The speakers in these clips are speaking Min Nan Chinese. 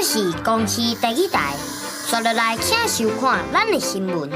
是公視第一台，紲落來請收看咱的新聞。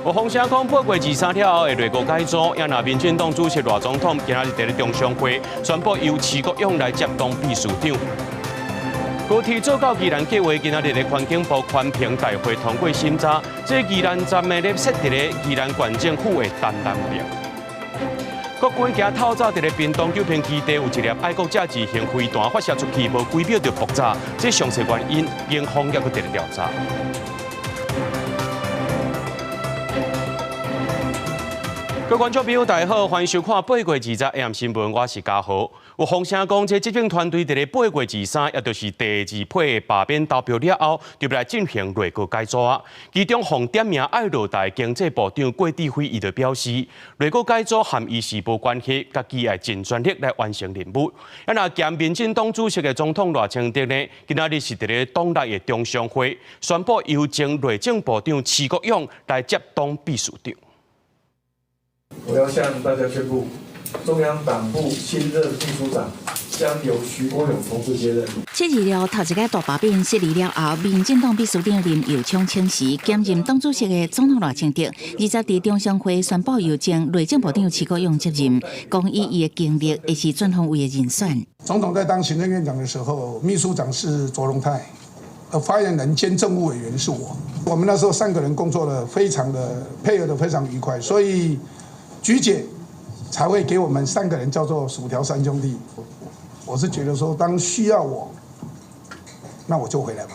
有風聲講八月23了後會內閣改組，也若民進黨主席賴總統今仔日佇咧中常會宣布由徐國勇來接當秘書長。高鐵做到宜蘭計劃今仔日佇咧環境部環評大會通過審查，這宜蘭站的咧設佇咧宜蘭縣政府的東南邊。國軍今透早佇咧屏東九坪基地有一粒愛國者自行飛彈發射出去，無幾秒就爆炸，這詳細原因，警方猶閣佇咧調查。各位觀眾朋友，大家好，歡迎收看八月20 AM 新聞，我是嘉豪。有風聲講，這執政團隊佇咧八月23，也就是第二批罷免投票了後，就欲來進行內閣改組啊。其中，予點名愛落台經濟部長郭智輝，伊就表示，內閣改組和伊是無關係，家己會盡全力來完成任務。啊，若兼民進黨主席的總統賴清德呢，今仔日是佇咧黨內的中常會宣布，由前內政部長徐國勇來接黨秘書長。我要向大家宣布，中央黨部新任秘書長將由徐國勇同志接任。7/26頭一個大罷免失利了後，民進黨秘書長林右昌請辭，兼任黨主席的總統賴清德，20佇中常會宣布由前內政部長徐國勇接任，講以伊的經歷會是全方位的人選。總統在當行政院長的時候，秘書長是卓榮泰，而發言人兼政務委員是我。我們那時候三個人工作得非常的配合得非常愉快，所以菊姐才會給我們三個人叫做薯條三兄弟。我是覺得說，當需要我，那我就回來吧。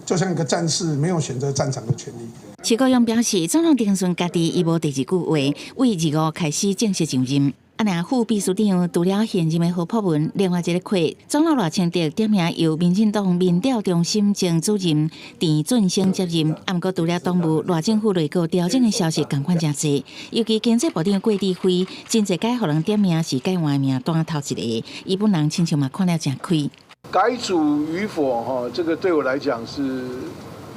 就像一個戰士，沒有選擇戰場的權利。徐國勇表示，總統定順家己伊無第二句話，為25開始正式就任。啊，若副秘書長除了現任的何博文，另外一個缺，總統賴清德點名由民進黨民調中心前主任田俊生接任。啊，毋過除了黨務，賴政府內閣調整的消息仝款誠濟，尤其經濟部長郭智輝，真濟擺予人點名是改換名單頭一个，伊本人親像嘛看了誠開。改組與否，哈，這個對我來講是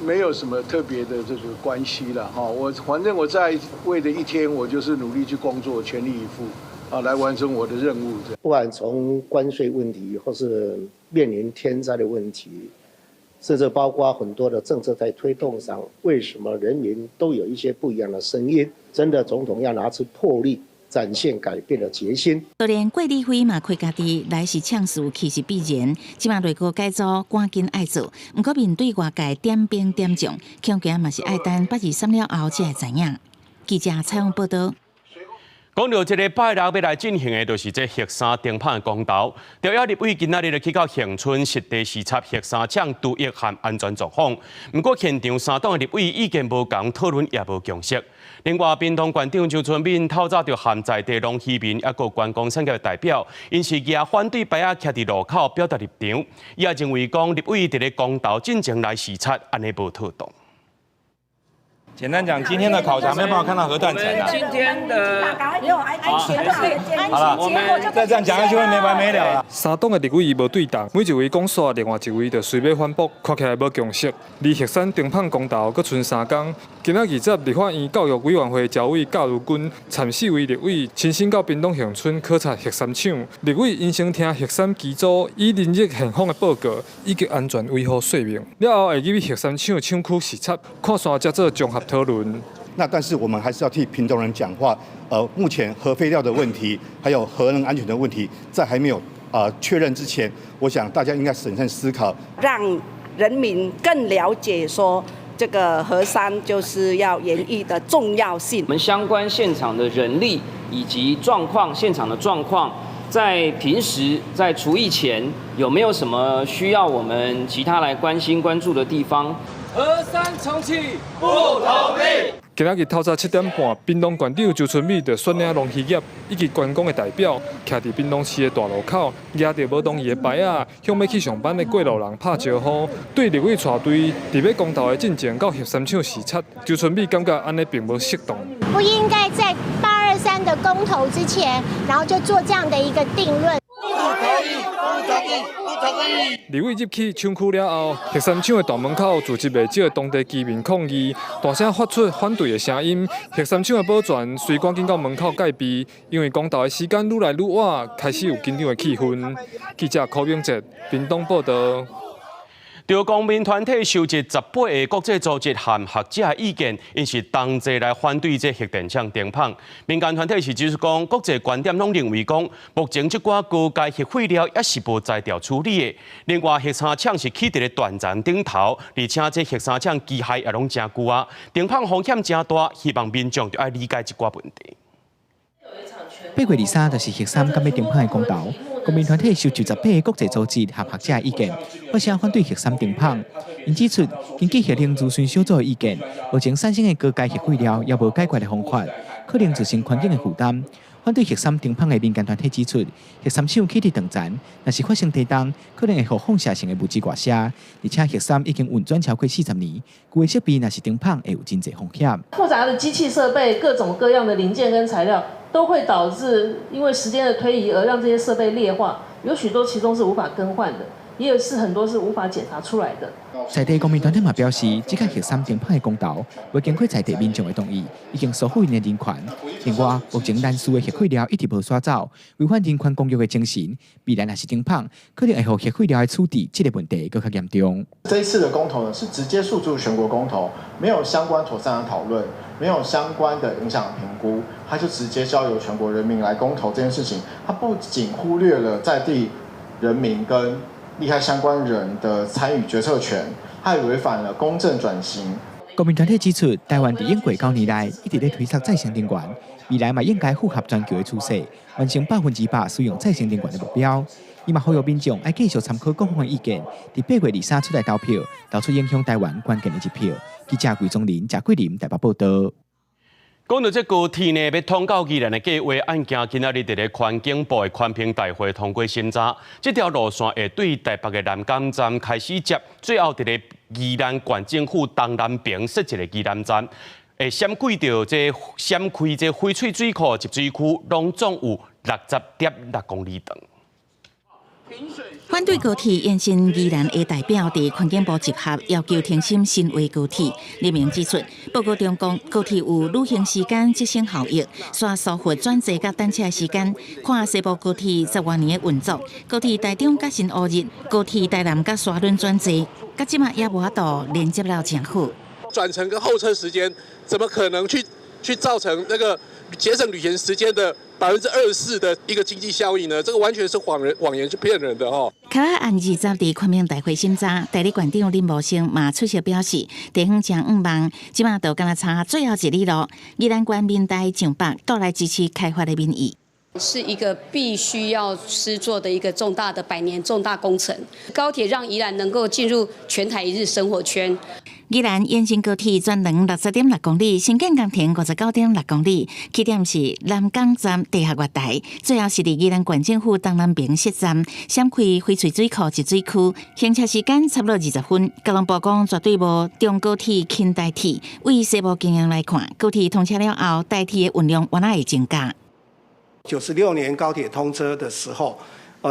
沒有什麼特別的這個關係了，哈。我反正我在位的一天，我就是努力去工作，全力以赴。啊，來完成我的任務。不管從關稅問題，或是面臨天災的問題，甚至包括很多的政策在推動上，為什麼人民都有一些不一樣的聲音？真的，總統要拿出魄力，展現改變的決心。就連郭智輝嘛開家己來是嗆事，去是必然。這馬內閣改組，趕緊愛做，毋過面對外界點兵點將，恐驚嘛是愛等8/23了後才會知影。記者採訪報道。講到這个拜六欲來進行的，就是這核三停鉑的公投。朝野立委今仔日就去到恆春實地視察核三廠毒液和安全狀況。毋過現場三黨的立委意見無仝，討論也無共識。另外，屏東縣長周春敏透早就和在地農漁民抑閣觀光產業的代表，𪜶是舉反對牌仔徛佇路口表達立場。伊也認為講立委佇咧公投進前來視察，按呢無妥當。簡單講，今天的考察沒辦法看到核斷層啊。今天的好了，再這樣講下去會沒完沒了啦。三黨的立委無對答，每一位講煞，另外一位就隨欲反駁，看起來無共識。離核三停鉑公投閣賰三工，今仔20立法院教育委員會召委教育軍參四位立委親身到屏東恆春考察核三廠。立委𪜶先聽核三機組以人熱現況的報告，以及安全維護說明，了後會入去核三廠廠區視察，看煞才做綜合討論。那但是我們還是要替屏東人講話。目前核廢料的問題，還有核能安全的問題，在還沒有確認之前，我想大家應該審慎思考，讓人民更了解說這個核三就是要延役的重要性。我們相關現場的人力以及狀況，現場的狀況，在平時在除役前有沒有什麼需要我們其他來關心關注的地方？核三重啟不同意。今仔日透早7點半，屏東縣長周春米就率領農漁業以及觀光的代表，徛佇屏東市的大路口，舉著無同意的牌仔，向欲去上班的過路人拍招呼。對立委帶隊佇欲公投的進前到核三廠視察，周春米感覺按呢並無適當。不應該在823的公投之前，然後就做這樣的一個定論。不同意，不同意，不同意。立委入去廠區了後，核三廠的大門口聚集袂少當地居民抗議，大聲發出反對的聲音。核三廠的保全隨趕緊到門口戒備，因為公投的時間愈來愈晚，開始有緊張的氣氛。記者柯明哲，屏東報道。著公民團體收集18個國際組織和學者的意見，𪜶是同齊來反對這核電廠停麭。民間團體是指出講，國際觀點攏認為講，目前這寡高階核廢料猶是無才調處理的。另外，核三廠是起佇咧斷層頂頭，而且這核三廠機械也攏誠舊啊，停麭風險誠大，希望民眾著愛理解這寡問題。 8月23就是核三敢欲停麭的公投，公民團體收集18個國際組織和學者的意見，發聲反對核三停麭。𪜶指出，根據核能諮詢小組的意見，目前產生的高階核廢料猶無解決的方法，可能造成環境的負擔。反對核三停麭的民間團體指出，核三廠起佇斷層，若是發生地動，可能會予放射性的物質外射。而且核三已經運轉超過40年，舊的設備若是停麭，會有真濟風險。複雜的機器設備、各種各樣的零件跟材料，都會導致因為時間的推移而讓這些設備劣化，有許多其中是無法更換的，也有是很多是無法檢查出來的。在地公民團體嘛表示，這個核三停麭的公投，未經過在地民眾的同意，已經疏忽𪜶的人權。另外，目前蘭嶼的核廢料一直無徙走，違反人權公約的精神，未來若是停麭，可能會予核廢料的處置這個問題閣較嚴重。這一次的公投呢，是直接訴諸全國公投，沒有相關妥善的討論，沒有相關的影響評估，他就直接交由全國人民來公投這件事情，他不僅忽略了在地人民跟利害相關人的參與決策權，他也違反了公正轉型。公民團體指出，台灣佇經過9年來一直咧推捒再生能源，未來嘛應該符合全球的趨勢，完成100%使用再生能源的目標。伊嘛呼籲民眾愛繼續參考各方的意見，佇8月23出來投票，投出影響台灣關鍵的一票。記者魏宗林、賈桂林台北報道。講到這高鐵呢，欲通到宜蘭的計劃案件，今仔日佇咧環境部的環評大會通過審查。這條路線會對台北的南港站開始接，最後佇咧宜蘭縣政府東南邊設一個宜蘭站，會閃過著這閃開這翡翠水庫集水區，攏總有60.6公里長。反對高鐵延伸宜蘭的代表佇環境部集合，要求停審新劃高鐵。李明指出，報告中講高鐵有旅行時間節省效益，煞疏忽轉坐佮等車的時間。看西部高鐵十外年的運作，高鐵台中佮新烏日，高鐵台南佮沙崙轉坐，佮這馬也無法度連接了誠好。轉乘跟候車時間，怎麼可能去造成那個節省旅行時間的24%的一個經濟效益呢？這個完全是謊人謊言，是騙人的哦。卡拉案20佇環評大會審查，代理縣長林茂生嘛出席表示，地方誠向望，這馬就敢若差最後一里路，宜蘭縣民代上百都來支持開發的民意。是一個必須要施作的一個重大的百年重大工程。高鐵讓宜蘭能夠進入全台一日生活圈。宜蘭延伸高鐵全長60.6公里，興建工程59.6公里，起點是南港站地下月台，最後是佇宜蘭縣政府東南邊設站，閃開翡翠水庫集水區，行車時間差不多20分。交通部講絕對無中高鐵輕台鐵，為西部經驗來看，高鐵通車了後，台鐵的運量原來會增加。 96年高鐵通車的時候，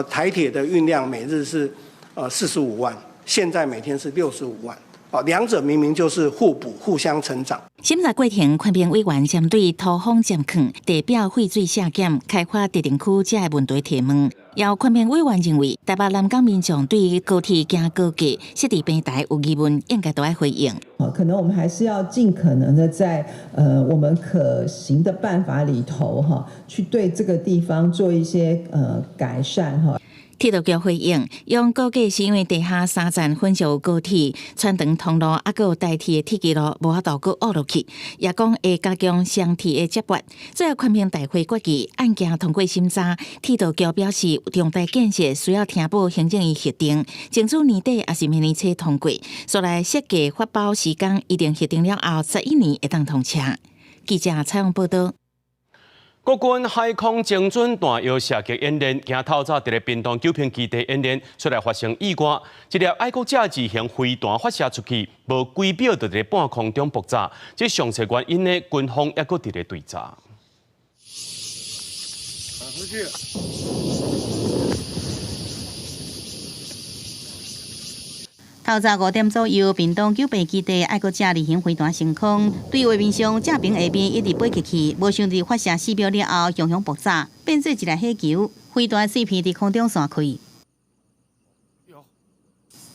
台鐵的運量每日是45萬，現在每天是65萬。哦，兩者明明就是互補、互相成長。審查過程，環評委員針對土方漸囥、地表廢水下減、開發特定區這个問題提問。有環評委員認為，台北南港民眾對高鐵行高架設置平台有疑問，應該都愛回應。可能我們還是要盡可能的在我們可行的辦法裡頭，哈，去對這個地方做一些改善，哈。鐵道局回應，用估計是因為地下三站分屬有高鐵穿長通路，抑閣有台鐵的鐵支路無法度閣挖落去，也講會加強雙鐵的接駁。最後環評大會決議案件通過審查，鐵道局表示重大建設需要聽報行政院核定，爭取年底抑是明年初通過。所來設計發包時間一定核定了後，11年會當通車。記者採訪報道。國軍海空精準彈藥射擊演練，今透早佇咧屏東九評基地演練出來發生意外，一粒愛國者二型飛彈發射出去，無幾秒就佇咧半空中爆炸。這詳細原因呢，軍方猶閣佇咧追查。打出去。透早5點左右，屏東九評基地愛國者二型飛彈升空，對畫面上正平下面一直飛起去，無想到發射4秒了後，雄雄爆炸，變做一粒火球，飛彈碎片佇空中散開。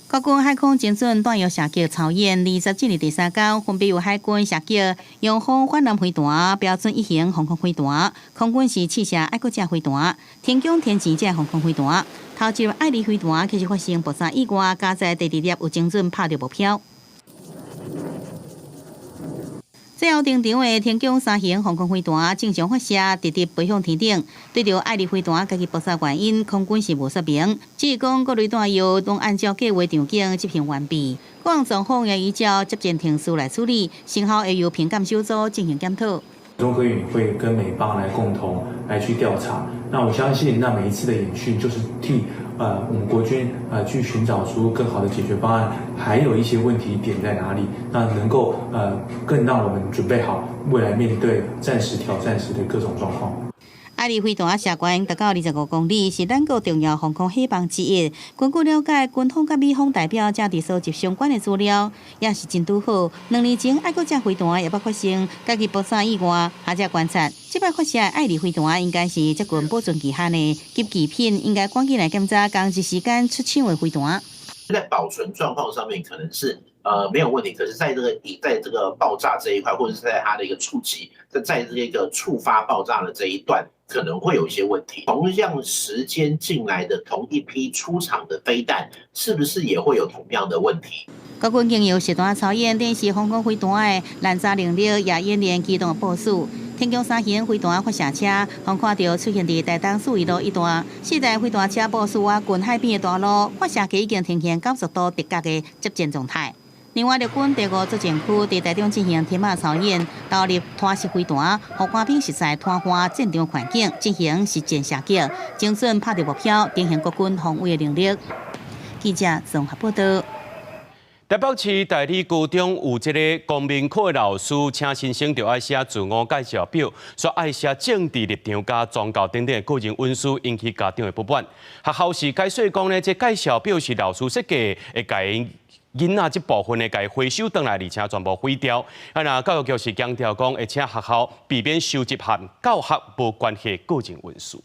國軍海空精準彈藥射擊操演，27日第三天，分別由海軍射擊陽風反艦飛彈、標準一型防空飛彈，空軍是試射愛國者飛彈、天弓天線這防空飛彈。頭一粒愛二飛彈其實發生爆炸意外，加在第二粒有精準拍著目標。最後登場的天弓三型防空飛彈正常發射，直直飛向天頂。對著愛二飛彈家己爆炸原因，空軍是無說明，只是講各類彈藥攏按照計畫場景執行完畢。各項狀況也依照接戰程序來處理，先後會由評鑑小組進行檢討。中科院會跟美邦來共同來去調查。那我相信，那每一次的演訓就是替我們國軍去尋找出更好的解決方案，還有一些問題點在哪裡，那能夠更讓我們準備好未來面對戰時挑戰時的各種狀況。愛二飛彈射高達到25公里，是咱國重要防空火棒之一。根據了解，軍方佮美方代表正佇蒐集相關的資料，也是真拄好。2年前愛國者飛彈也捌發生家己爆炸意外，學者觀察，這擺發射的愛二飛彈應該是接近保存期限的，急制品應該趕緊來檢查同一時間出廠的飛彈。在保存狀況上面可能是沒有問題，可是在這個爆炸這一塊，或者是在它的一個觸及，在這個觸發爆炸的這一段，可能會有一些問題。同樣時間進來的同一批出廠的飛彈，是不是也會有同樣的問題？國軍經由實彈操演，電視防空飛彈的攔查能力，也演練機動部署。天弓三型飛彈發射車，予看著出現佇台東四維路一段，四台飛彈車部署啊近海邊的大路，發射機已經呈現90度直角的接戰狀態。另外，陸軍第5作戰區佇台中進行天馬操演，投入拖式飛彈，予官兵實在癱瘓戰場環境進行實戰射擊，精準拍著目標，展現國軍防衛的能力。記者綜合報道。台北市大里高中有這個公民課的老師，請新生就愛寫自我介紹表，說愛寫政治立場佮宗教等等的個人隱私，引起家長的不滿。學校是解釋講呢，這介紹表是老師設計，會共囡仔這部分呢，共回收轉來，而且全部毀掉。啊，若教育局是強調講，會請學校避免收集和教學無關係個人文書。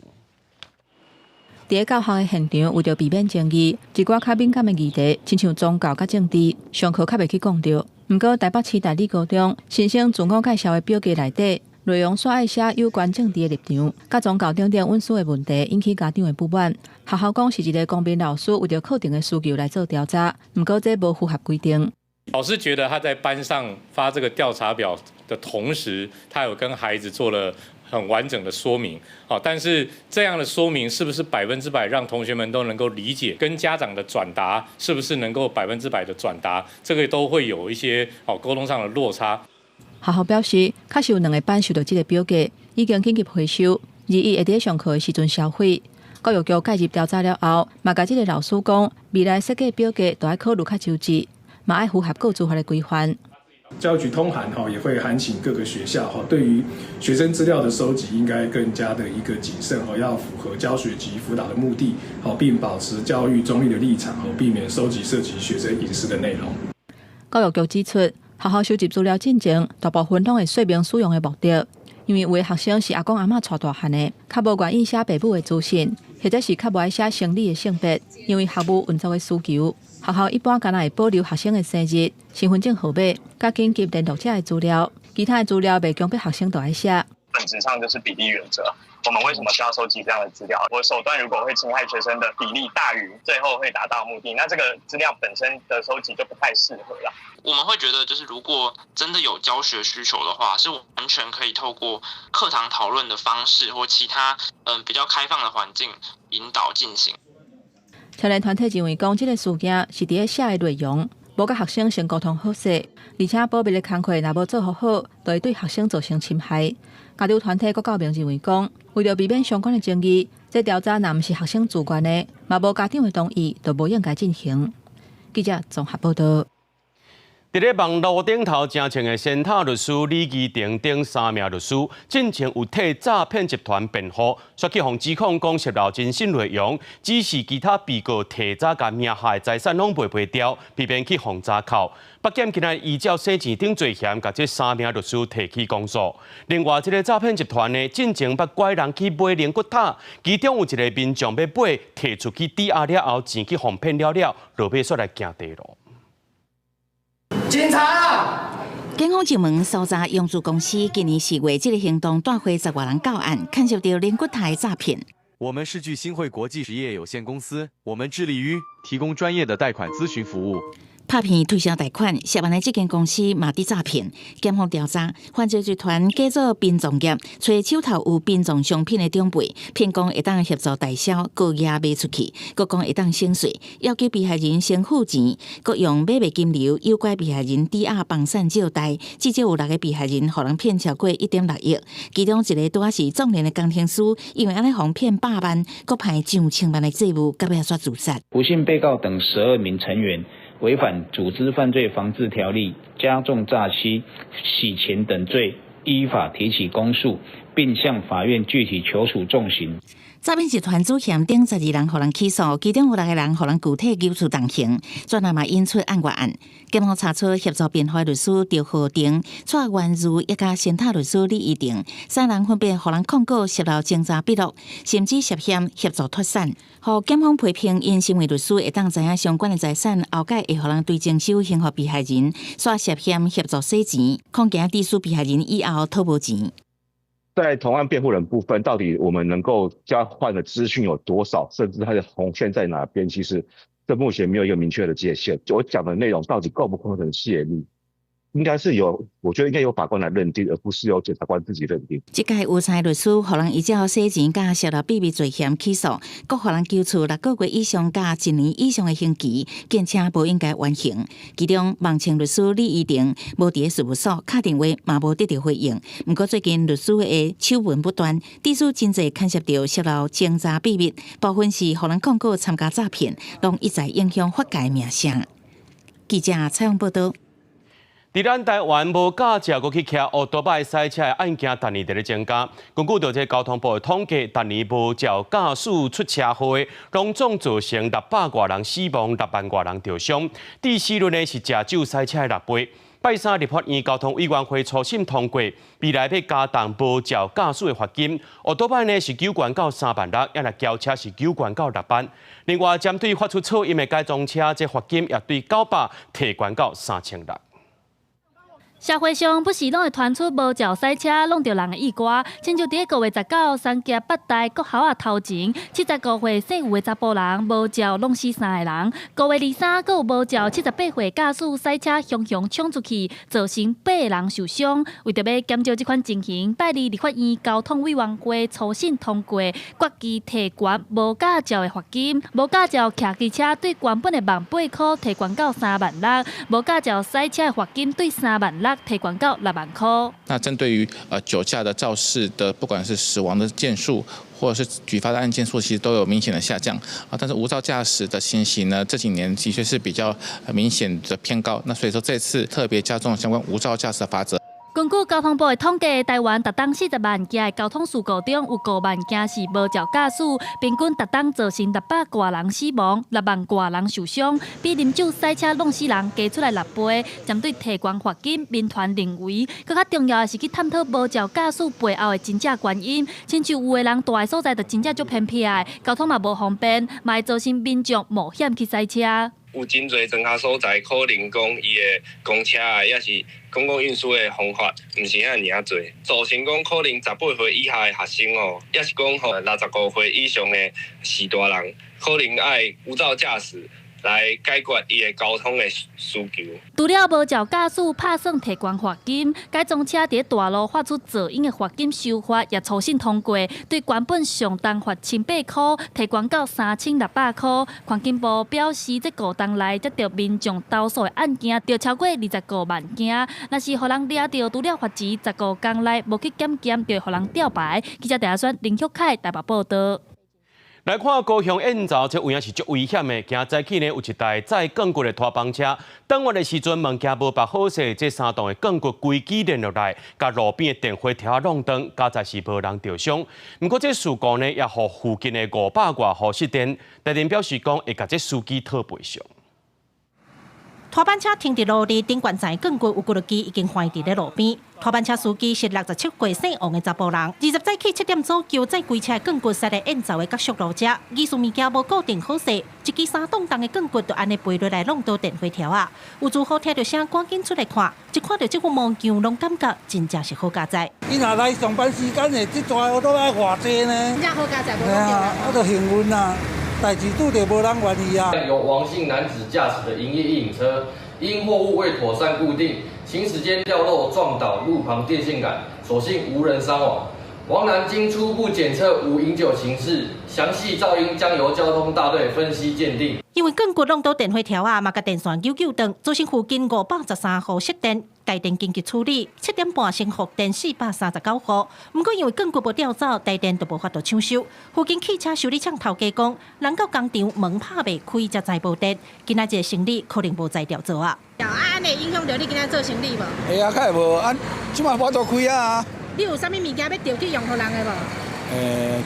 佇教學的現場，為著避免爭議，一寡較敏感的議題，親像宗教佮政治，上課較袂去講著。毋過台北市大里高中新生自我介紹的表格內底，內容煞愛寫有關政治的立場、佮宗教等等隱私的問題，引起家長的不滿。學校講是一个公民老師為著課程的需求來做調查，毋過這無符合規定。老師覺得他在班上發這個調查表的同時，他有跟孩子做了很完整的說明，但是這樣的說明是不是100%讓同學們都能夠理解？跟家長的轉達是不是能夠100%的轉達？這個都會有一些溝通上的落差。學校表示，確實有兩個班收到這個表格，已經緊急回收，21會佇上課的時陣銷毀。教育局介入調查了後，嘛共這个老師講，未來設計表格都愛考慮較周至，嘛愛符合個資法的規範。教育局通函也會函請各個學校對於學生資料的收集應該更加的一個謹慎，要符合教學及輔導的目的，並保持教育中立的立場，避免收集涉及學生隱私的內容。教育局指出，學校收集資料進前，大部分攏會說明使用的目的，因為有的學生是阿公阿嬤帶大漢的，較無願意寫爸母的資訊，或者是較無愛寫生理的性別，因為學務運作的需求。學校一般敢若會保留學生的生日、身份證號碼、佮緊急聯絡者的資料，其他的資料袂強迫學生都愛寫。本質上就是比例原則，我們為什麼需要收集這樣的資料？我手段如果會侵害學生的比例大於最後會達到目的，那這個資料本身的收集就不太適合了。我們會覺得，就是如果真的有教學需求的話，是完全可以透過課堂討論的方式或其他比較開放的環境引導進行。青年團體認為講，這個事件是佇咧寫的內容，無佮學生先溝通好勢，而且保密的工課若無做好好，就會對學生造成侵害。家長團體閣較明認為講，為著避免相關的爭議，這調查若毋是學生自願的，嘛無家長的同意，就無應該進行。記者綜合報道。佇咧網路頂頭誠穿的仙塔律師李宜婷等三名律師，進前有替詐騙集團辯護，煞去予指控講洩露偵訊內容，指示其他被告提早共名下的財產攏賣賣掉，避免去予查扣。北檢今仔依照洗錢等罪嫌，共這三名律師提起公訴。另外，這个詐騙集團呢，進前捌拐人去買龍骨塔，其中有一个民眾欲買，提出去抵押了後，錢去予騙了了，落尾煞來行地牢。警察！警方上門搜查融資公司，今年4月這个行動帶回十外人到案，牽涉著龍骨塔詐騙。我們是聚興匯國際實業有限公司，我們致力於提供專業的貸款諮詢服務。拍騙推銷貸款，涉案的這間公司嘛佇詐騙。檢方調查，犯罪集團假做殯葬業，揣手頭有殯葬商品的長輩，騙講會當協助代銷，高額賣出去，閣講會當省稅，要求被害人先付錢，閣用買賣金流誘拐被害人抵押房產借貸，至少有六个被害人予人騙超過1.6億。其中一个拄仔是壯年的工程師，因為按呢予人騙100萬，閣歹上千萬的債務，到尾仔煞自殺。吳姓被告等12名成員，違反組織犯罪防治條例，加重詐欺、洗錢等罪，依法提起公訴，並向法院具體求處重刑。詐騙集團主嫌等12人予人起訴，其中有六个人予人具體求處重刑，專案嘛引出案外案。檢方查出協助辯護律師趙浩庭、蔡元如以及仙塔律師李宜婷三人分別予人控告洩露偵查筆錄，甚至涉嫌協助脫產。予檢方批評，𪜶身為律師會當知影相關的財產，後蓋會予人追徵收刑予被害人，煞涉嫌協助洗錢，恐驚致使被害人以後討無錢。在同案辯護人部分，到底我們能夠交換的資訊有多少，甚至它的紅線在哪邊？其實這目前沒有一個明確的界限。我講的內容到底構不構成洩密？應該是由，我覺得應該由法官來認定，而不是由檢察官自己認定。這屆有三个律師，予人依照洗錢佮洩露秘密罪嫌起訴，閣予人求處6個月以上佮1年以上的刑期，堅稱無應該緩刑。其中，網清律師李宜婷無佇事務所敲電話嘛無得著回應。毋過最近律師的醜聞不斷，致使真濟牽涉著洩露偵查秘密，部分是予人控告參加詐騙，攏一再影響法界名聲。記者採訪報導。佇咱台灣無駕照，閣去騎歐多擺賽車的案件，逐年佇咧增加。根據著這交通部的統計，逐年無照駕駛出車禍的，攏總造成600外人死亡，6萬外人著傷。致死率呢是食酒賽車的6倍。拜三立法院交通委員會初審通過，未來欲加重無照駕駛的罰金，歐多擺呢是加懸到3萬6，抑若轎車是加懸到6萬。另外，針對發出噪音的改裝車，這罰金也對900提懸到3600。社會上不時攏會傳出無照賽車弄著人的意外，親像佇5月19，三峽八大國校仔頭前，75歲姓吳的查埔人無照弄死三个人。5月23，閣有無照78歲駕駛賽車雄雄衝出去，造成八个人受傷。為著欲減少這款情形，拜二立法院交通委員會初審通過，決議提懸無駕照的罰金，無駕照騎機車對原本的18,000塊提懸到3萬6，無駕照賽車的罰金對3萬6提懸到6萬塊。那針對於酒駕的肇事的，不管是死亡的件數，或者是舉發的案件數，其實都有明顯的下降啊。但是無照駕駛的情形呢，這幾年的確是比較明顯的偏高。那所以說這次特別加重相關無照駕駛的罰則。根據交通部的統計，台灣逐冬40萬件的交通事故中，有5萬件是無照駕駛，平均逐冬造成600外人死亡，6萬外人受傷，比啉酒賽車弄死人加出來6倍。針對提懸罰金，民團認為，閣較重要的是去探討無照駕駛背後的真正原因。親像有的人蹛的所在就真正足偏僻的，交通嘛無方便，嘛會造成民眾冒險去賽車。有真濟莊跤所在，可能講伊的公車啊，抑是公共運輸的方法，毋是遐爾仔濟，造成講可能18歲以下的學生吼，抑是講吼65歲以上的序大人，可能愛無照駕駛來解決伊的交通的需求。除了無照駕駛拍算提懸罰金，改裝車佇大路發出噪音的罰金修法也初審通過，對原本上重罰1800箍，提懸到3600箍。環境部表示，這五冬來接著民眾投訴的案件，就超過25萬件。若是予人掠著，除了罰錢，15工內無去檢驗，就會予人吊牌。記者鄭阿選、林旭凱台北報導。來看高雄燕巢，這有影是足危險的。今早起呢，有一台載鋼骨的拖房車，轉彎的時陣，物件無縛好勢，這三棟的鋼骨規支連落來，共路邊的電火柱弄斷，佳哉是無人著傷。毋過這事故呢，也予附近的500外戶失電。台電表示講，會共這司機討賠償。拖板車停佇路裡，頂懸層鋼骨有幾落支已經橫佇咧路邊。拖板車司機是67歲姓王的查埔人，20早起7點左右，載規車的鋼骨駛來燕巢的角宿路遮，技術物件無固定好勢，一支三擋重的鋼骨就按呢飛落來弄到電火柱仔。有住戶聽著聲，趕緊出來看，一看著這副模樣，攏感覺真正是好佳哉。伊若來上班時間的，這大雨都愛偌濟呢？真正好佳哉，無啊，啊，就幸運啊。代誌拄著無人願意啊。由王姓男子駕駛的營業一引車，因貨物未妥善固定，行駛間掉落撞倒路旁電線桿，所幸無人傷亡。王男經初步檢測無飲酒情事，詳細肇因將由交通大隊分析鑑定。因為鋼骨弄到電火柱仔，嘛共電線扭扭斷，造成附近513戶失電，台電緊急處理，7點半先復電439戶。毋過因為鋼骨無吊走，台電就無法度搶修。附近汽車修理廠頭家講，人到工廠門拍袂開，才知無電。今仔這个生理可能無才調做啊。啊，按呢會影響著你今仔做生理無？會啊，較會無啊，這馬無法度開啊。你有啥物物件欲調去用予人的無？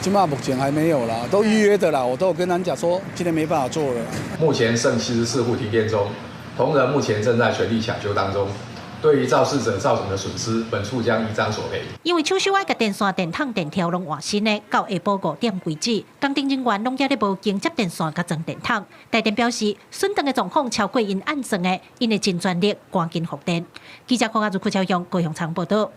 這馬目前還沒有啦，都預約的啦，我都有跟人講說，今天沒辦法做了。目前剩74戶停電中，同仁目前正在全力搶修當中。對於肇事者造成的損失，本處將依章索賠。因為搶修愛共電線、電筒、電柱攏換新的，到下晡5點為止，工程人員攏猶咧無間接電線佮裝電筒。台電表示，損斷的狀況超過𪜶按算的，𪜶會盡全力趕緊復電。記者鄺阿如、柯超雄高雄場報導。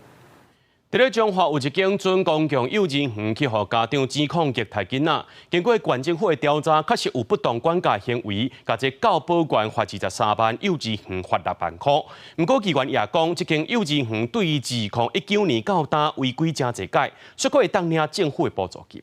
佇咧彰化有一間準公共幼兒園去予家長指控虐待囡仔，經過縣政府的調查，確實有不當管教行為，共這教保員罰23萬，幼兒園罰6萬箍。毋過議員也講，這間幼兒園對於2019年到今違規誠濟改，煞閣會當領政府的補助金。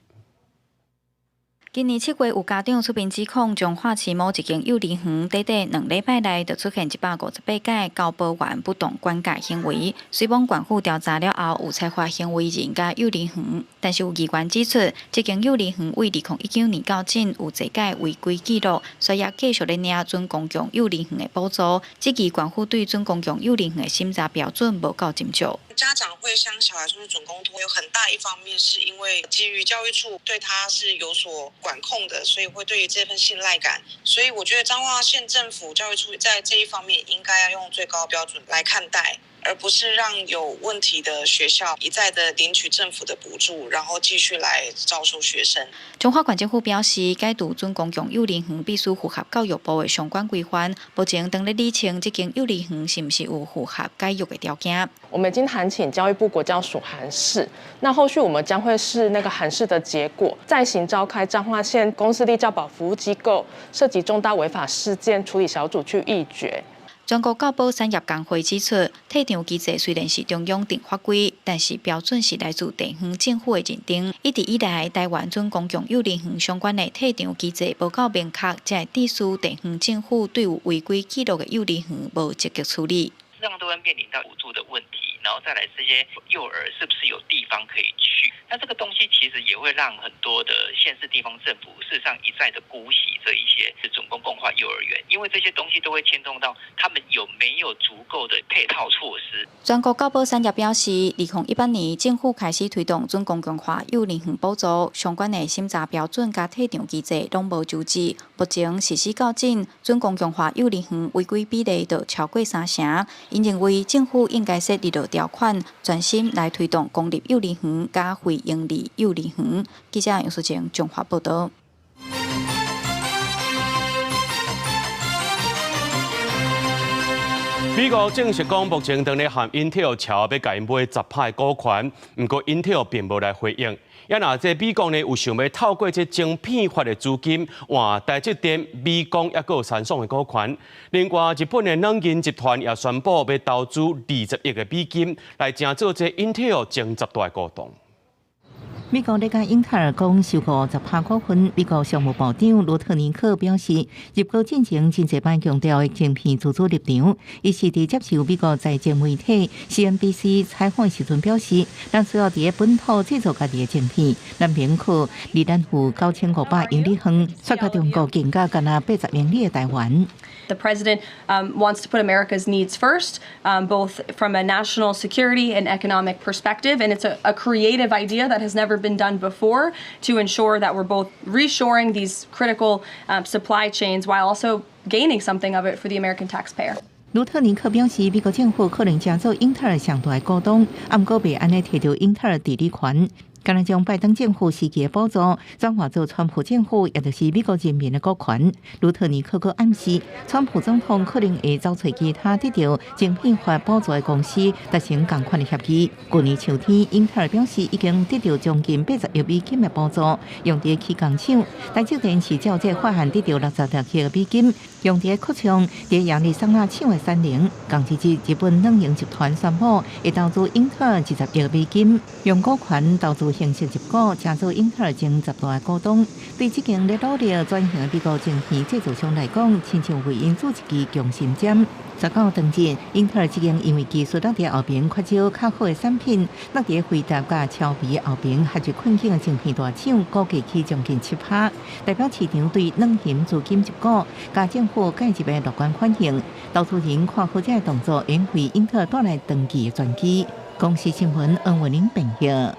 今年7月，有家長出面指控，彰化市某一間幼兒園，短短2禮拜內就出現158改教保員不當管教行為。雖罔縣府調查了後，有裁罰行為人佮幼兒園，但是有議員指出，這間幼兒園對2019年到今有濟改違規記錄，所以也繼續咧領準公共幼兒園的補助。質疑縣府對準公共幼兒園的審查標準無夠斟酌。家長會將小孩送去準公托，有很大一方面是因為基於教育處對他是有所管控的，所以會對於這份信賴感。所以我覺得彰化縣政府教育處在這一方面應該要用最高標準來看待，而不是讓有問題的學校一再的領取政府的補助，然後繼續來招收學生。彰化縣政府表示，解除準公共幼兒園必須符合教育部的相關規範。目前正咧理清這間幼兒園是毋是有符合解約的條件。我們已經函請教育部國教署函釋，那後續我們將會視那個函釋的結果，再行召開彰化縣公私立教保服務機構涉及重大違法事件處理小組去議決。全國教保產業工會指出，退場機制雖然是中央定法規，但是標準是來自地方政府的認定。一直以來，台灣準公共幼兒園相關的退場機制無夠明確，才會致使地方政府對有違規記錄的幼兒園無積極處理。事實上都會面臨到補助的問題，然後再來這些幼兒是不是有地方可以去？那這個東西其實也會讓很多的縣市地方政府事實上一再的姑息這一些準公共化幼兒園，因為這些東西都會牽動到他們有沒有足夠的配套措施。全國教保產業表示，2018年政府開始推動準公共化幼兒園補助，相關的審查標準佮退場機制攏無周知。目前實施到今，準公共化幼兒園違規比例就超過30%。𪜶認為政府應該設立條款，專心來推動公立幼兒園佮非營利幼兒園。記者楊淑靜綜合報導。美國正式講，目前當咧和英特爾喬欲共𪜶買10%股權，毋過英特爾並無來回應。也若這美國呢有想欲透過這晶片法的資金換台積電、美光抑閣有三星的股權。另外，日本的軟銀集團也宣布欲投資20億的美金來成做這英特爾前十大股東。美國咧共英特爾講收購10%股份。美國商務部長盧特尼克表示，入股進前真濟擺強調晶片自主立場。伊是佇接受美國財經媒體 CNBC 採訪時陣表示，咱需要佇本土製造家己的晶片，咱免靠離咱有9500英里遠，煞佮中國間隔干焦80英里的台灣。 The president wants to put America's needs first, both from a national security and economic perspective. And it's a creative idea that has never been done before to ensure that we're both reshoring these critical supply chains while also gaining something of it for the American taxpayer. 盧特尼克表示，美國政府可能成做英特爾上大的股東，毋過袂按呢提著英特爾治理權。敢若將拜登政府時期的補助轉化做川普政府，也就是美國人民的股權。盧特尼克閣暗示，川普總統可能會走揣其他得著晶片法補助的公司達成仝款的協議。去年秋天，英特爾表示已經得著將近80億美金的補助，用佇起工廠。台積電是照這法案得著66億美金，用佇擴充佇亞利桑那廠的產能。仝一日，日本軟銀集團宣布會投資英特爾20億美金，用股權投資形式入股，成做英特爾前十大股東。對這間咧努力轉型的美國晶片製造商來講，親像為𪜶注一支強心針。19當日，英特爾這間因為技術落佇後爿缺少較好的產品，落佇輝達佮超微後爿陷入困境的晶片大廠，股價起將近7%，代表市場對軟銀資金入股佮政府介入的樂觀反應。投資人看好這个動作，會為英特爾帶來長期的轉機。公視新聞黃文玲編譯。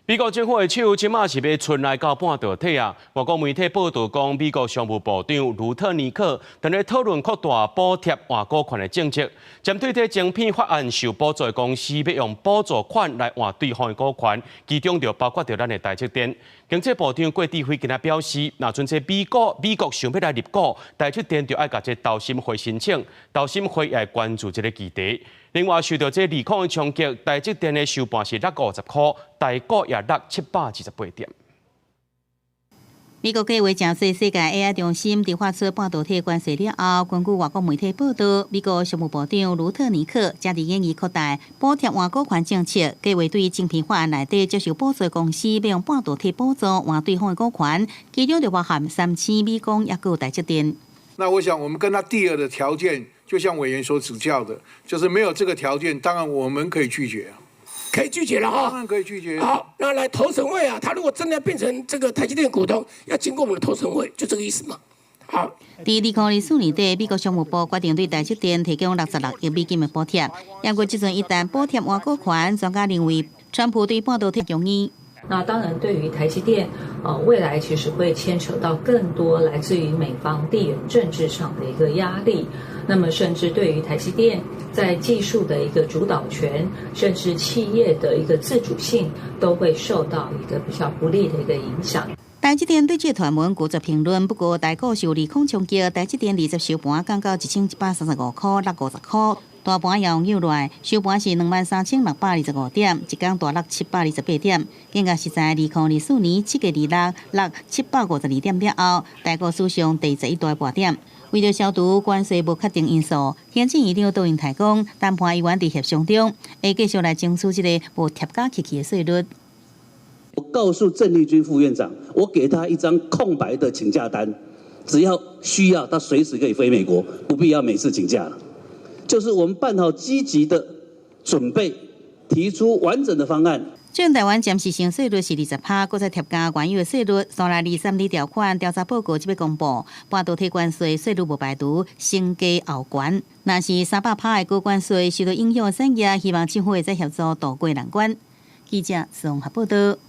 美國政府的手這馬是欲伸來到半導體啊！外國媒體報導講，美國商務部長盧特尼克正咧討論擴大補貼換股權的政策，針對這晶片法案受補助的公司，欲用補助款來換對方的股權，其中就包括著咱的台積電。經濟部長郭智輝今仔表示，若陣這美國想欲來入股，台積電就愛共這投審會申請，投審會也會關注這个議題。另外，受著這利空的衝擊，台積電的收盤是落50塊，台股也落728點。美國計劃成做世界 AI 中心，佇發出半導體關稅了後，根據外國媒體報導，美國商務部長盧特尼克正佇研議擴大補貼換股權政策，計劃對晶片法案內底接受補助的公司，欲用半導體補助換對方的股權，其中就包含三星、美光，抑閣有台積電。那我想，我們跟他第二的條件，就像委員所指教的，就是沒有這個條件，當然我們可以拒絕啊，可以拒絕了哈，當然可以拒絕。好，那來投審會啊，他如果真的要變成這個台積電股東，要經過我們的投審會，就這個意思嘛。好。佇2024年底，美國商務部決定對台積電提供66億美金的補貼。不過，這陣一旦補貼換股權，專家認為，川普對半導體容易。那當然，對於台積電，未來其實會牽扯到更多來自於美方地緣政治上的一個壓力。那麼，甚至對於台積電在技術的一個主導權，甚至企業的一個自主性，都會受到一個比較不利的一個影響。台積電對這傳聞拒絕評論，不過台股受利空衝擊，台積電20收盤降到1135塊，落50塊。大盤也有落來，收盤是23,625點，一工大落728點。間隔實在2024年7月26落752點了後，台股史上第11大跌點。為著消除關稅無確定因素，行政院長卓榮泰講，談判猶原佇協商中，會繼續來爭取這个無疊加起去的稅率。我告訴鄭麗君副院長，我給他一張空白的請假單，只要需要，他隨時可以飛美國，不必要每次請假。就是我們辦好積極的準備，提出完整的方案。全台灣暫時性稅率是20%，閣再疊加原有的稅率，三來二三二條款調查報告這欲公布，半導體關稅稅率無排除先低後懸。若是300%的高關稅受到影響的產業，希望政府會再協助渡過難關。記者綜合報導。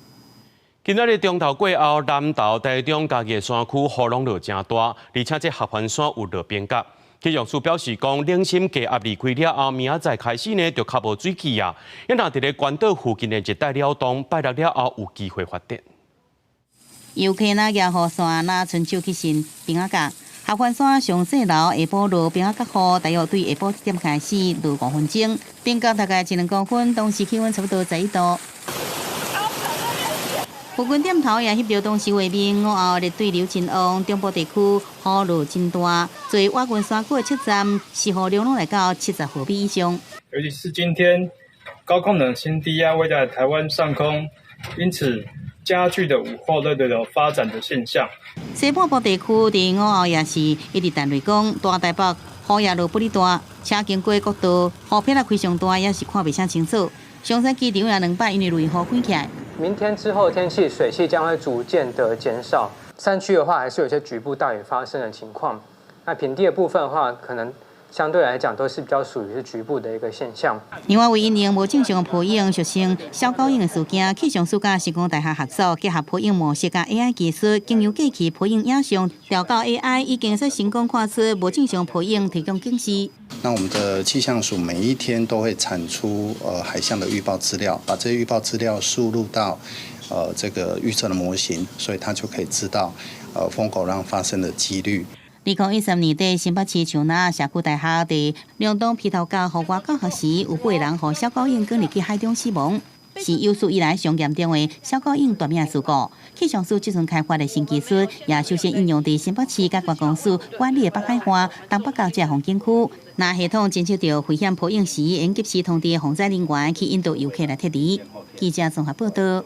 今仔日中晝過後，南投、台中、嘉義的山區雨攏落誠大，而且這合歡山有落冰角。氣象署表示講，冷心低壓離開了後，明仔載開始呢就較無水汽啊。因若佇咧關島附近的熱帶擾動，拜六了後有機會發展。遊客若舉雨傘，若伸手去搧冰仔角。合合歡山上細樓下晡落冰仔甲雨，大約對下晡7點開始落5分鐘，冰到大概一兩公分，當時氣溫差不多11度。富君點頭也翕著當時畫面，午後熱對流真旺，中部地區雨落真大，做瓦雲山區的七站，時雨量攏來到70毫米以上。尤其是今天高空冷新低壓位在台灣上空，因此加劇的午後熱對流發展的現象。西半部地區佇午後也是一直彈雷公，大台北雨也落不哩大，車經過國道，雨片仔開上大，也是看袂啥清楚。松山機場也兩擺因為落雨關起來。明天之後天氣水汽將會逐漸的減少，山區的話還是有些局部大雨發生的情況。那平地的部分的話，可能相對來講都是比較屬於是局部的一個現象。另外，為因應無正常的波湧，俗稱小狗湧的事件，氣象署佮成功大學合作，結合波湧模式佮 AI 技術，經由過去波湧影像調校 AI，已經會使成功看出無正常波湧，提供警示。那我們的氣象署每一天都會產出海象的預報資料，把這些預報資料輸入到這個預測的模型，所以它就可以知道瘋狗浪發生的幾率。2013年底，新北市樹林社區大學佇兩棟埤頭角予外教學時，有八人予小狗湧捲入去海中死亡，是有史以來上嚴重的小狗湧奪命事故。氣象署這陣開發的新技術，也首先應用佇新北市佮觀光署管理的北海岸、東北角這風景區。若系統偵測著危險波湧時，會及時通知防災人員去引導遊客來撤離。記者綜合報道。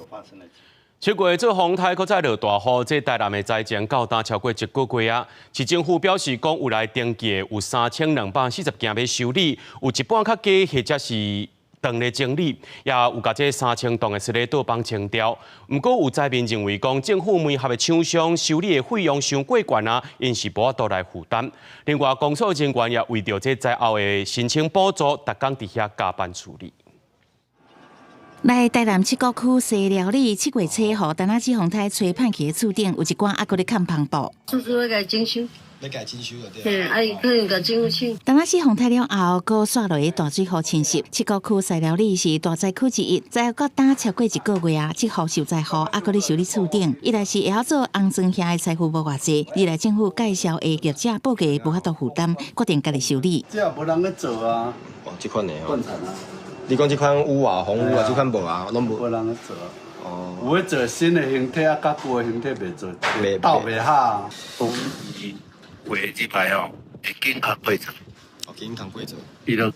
七月做風颱，閣再落大雨，這台南的災情到今超過一個月啊。市政府表示講，有來登記的有3240件欲修理，有一半較低，或者是當咧整理，也有共這3000棟的雪泥倒清掉。毋過有災民認為講，政府媒合的廠商修理的費用傷過懸啊，𪜶是無法度來負擔。另外，工作人員也為著這災後的申請補助，逐工佇遐加班處理。來台南七股區西寮里七月初，予丹那子風颱吹歹去的厝頂，有一寡猶閣咧崁帆布。厝厝欲共整修，欲共整修就對。嘿，啊伊可能共政府請。丹那斯風颱了後，閣煞落去大水雨侵襲。七股區西寮里是大災區之一，災後到今超過一個月啊，這戶受災戶猶閣咧修理厝頂。一來是會曉做紅磚瓦的師傅無偌濟，二來政府介紹的業者報價無法度負擔，決定家己修理。這也無人咧做啊。哦，這款的哦。斷層啊。你講這款有啊，紅屋啊，這款無啊，攏無。無人咧做。哦。有咧做新的形體啊，佮舊的形體袂做，鬥袂合。講話這擺哦，會緊較過做。哦，緊較過做。伊就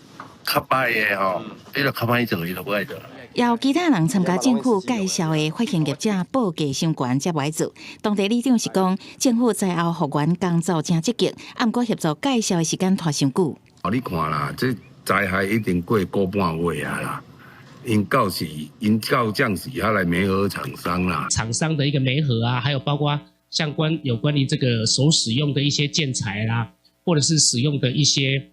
較歹的吼，伊就較歹做，伊就無愛做。也有其他人參加政府介紹的發現業者報價傷懸，才無愛做。當地里長是講，政府災後復原工作誠積極，啊，毋過協助介紹的時間拖傷久。哦，你看啦，這災害一定過個半月啊啦，𪜶到時𪜶到這時才來媒合廠商啦。廠商的一個媒合啊，還有包括相關有關於這個所使用的一些建材啦，或者是使用的一些，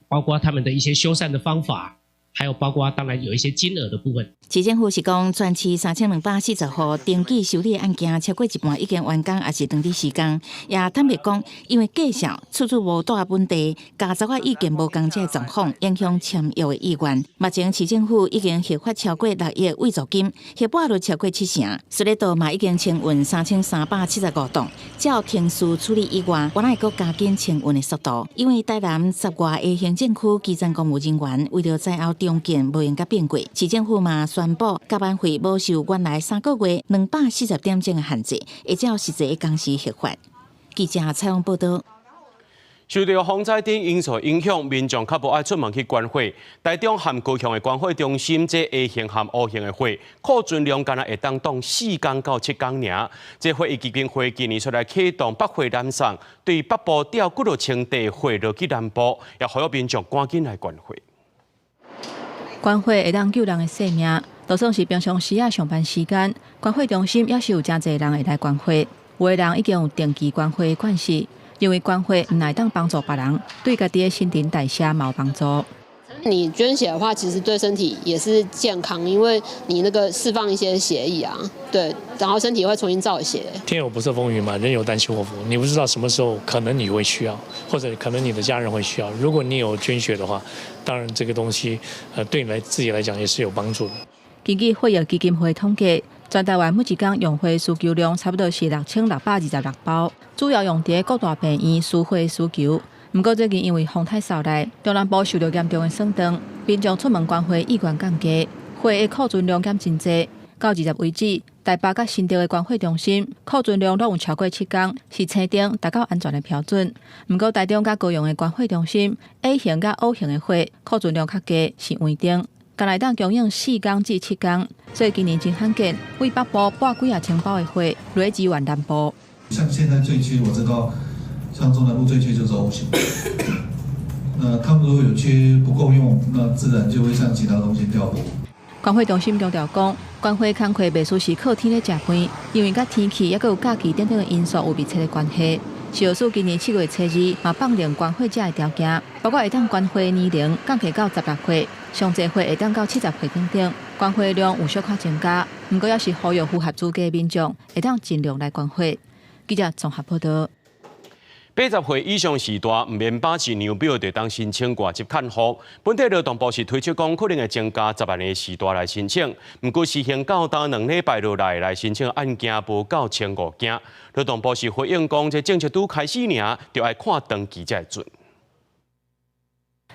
包括他們的一些修繕的方法。還有包括當然有一些金額的部分。市政府是講，全市3240戶登記修理案件，超過一半已經完工，抑是當佇施工。也坦白講，因為介紹處處無大問題，加查意見無仝這個狀況，影響簽約的意願。目前市政府已經核發超過6億慰助金，核撥率超過七成。水利道嘛已經清運3375棟，照程序處理以外，原來會閣加緊清運的速度。因為台南十外个行政區基層公務人員為著災後重建無閒佮變過，市政府嘛宣布加班費無受原來3個月240點鐘的限制，會照實際的工時核發。記者採訪報導。受著風災等因素影響，民眾較無愛出門去捐血。台中和高雄的捐血中心，這 A 型和 O 型的血庫存量，干焦會當擋4工到7工爾。這血液基金會今年出來啟動北血南送，對北部調幾落千袋血落去南部，也呼籲民眾趕緊來捐血。捐血會當救人的性命，就算是平常時仔上班時間，捐血中心也是有誠濟人會來捐血。有的人已經有定期捐血的慣勢，認為捐血毋但會當幫助別人，對家己的新陳代謝嘛有幫助。你捐血的話，其實對身體也是健康，因為你那個釋放一些血液啊，對，然後身體會重新造血。天有不測風雲嘛，人有旦夕禍福，你不知道什麼時候可能你會需要，或者可能你的家人會需要。如果你有捐血的話，當然這個東西，對你來自己來講也是有幫助的。根據血液基金會統計，全台灣每一工用血需求量差不多是6626包，主要用佇各大病院輸血需求。毋過最近因為風颱掃來，中南部受著嚴重的損斷，民眾出門捐血意願降低，血的庫存量減真濟。到20為止，台北佮新竹的捐血中心庫存量攏有超過7工，是青燈達到安全的標準。毋過台中佮高雄的捐血中心 A 型佮 O 型的血庫存量較低，是黃燈，干焦會當供應4工至7工，所以今年真罕見，為北部撥幾仔千包的血來支援南部。像現在最缺，我知道，像中南部最缺就是 O 型。那他們如果有缺不夠用，那自然就會向其他東西調撥。捐血中心強調講，捐血工課袂輸是靠天咧食飯，因為佮天氣抑閣有假期等等的因素有密切的關係。社署今年7月初2嘛放寬捐血者的條件，包括會當捐血年齡降低到16歲，上濟歲會當到70歲等等，捐血量有小可增加。毋過猶是呼籲符合資格的民眾會當盡量來捐血。記者綜合報道。80歲以上序大，毋免把持量表就當申請外籍看護。本地勞動部是推出講，可能會增加10萬个序大來申請。毋過實行到今2禮拜落來來申請案件無夠1500件。勞動部是回應講，這政策拄開始爾，就愛看長期才會準。